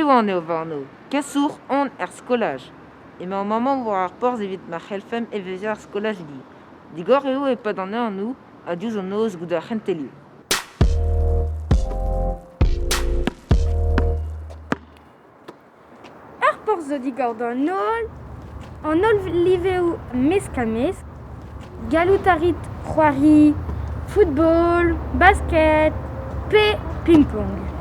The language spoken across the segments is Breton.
Diwan eo va anv. Kasour on er skolaj. Emañ maman war ar porzh evit ma c'hellfemp evezhiañ ar skolajidi. Digor eo e-pad an ehanoù ha diouzh an noz goude ar c'hentelioù. Ur porzh zo digor d'an holl, an holl liveoù mesk-ha-mesk. Gallout a rit c'hoari football, basket pe ping-pong.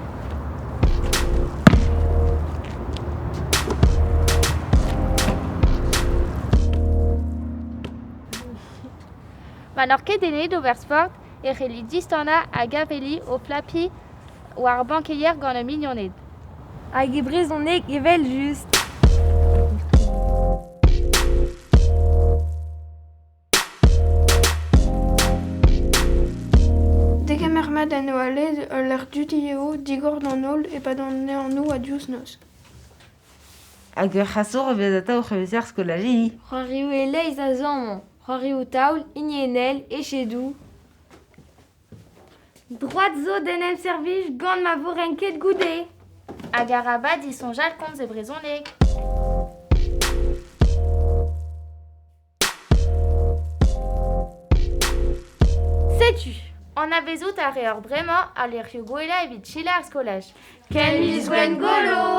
Ma n'oc'h ket dedennet d'ober sport e c'hellit distanañ hag aveliñ ho flapiñ war bankeier gant ho mignoned. Hag e brezhoneg evel-just. Degemer mat en oaled ul lec'h dudi eo, digor d'an holl e-pad an ehanoù ha diouzh noz. Hag ur c'hasour e vez atav oc'h evezhiañ ar skolajidi. C'hoarioù e-leizh a zo amañ. C'hoarioù taol, hiniennel, echedoù. Droad zo d'en em servij gant ma vo renket goude. Hag arabat disoñjal komz e brezhoneg. Setu Anavezout a reor bremañ al lec'hioù gwellañ evit selaou ar skolaj. Ken miz Gwengolo!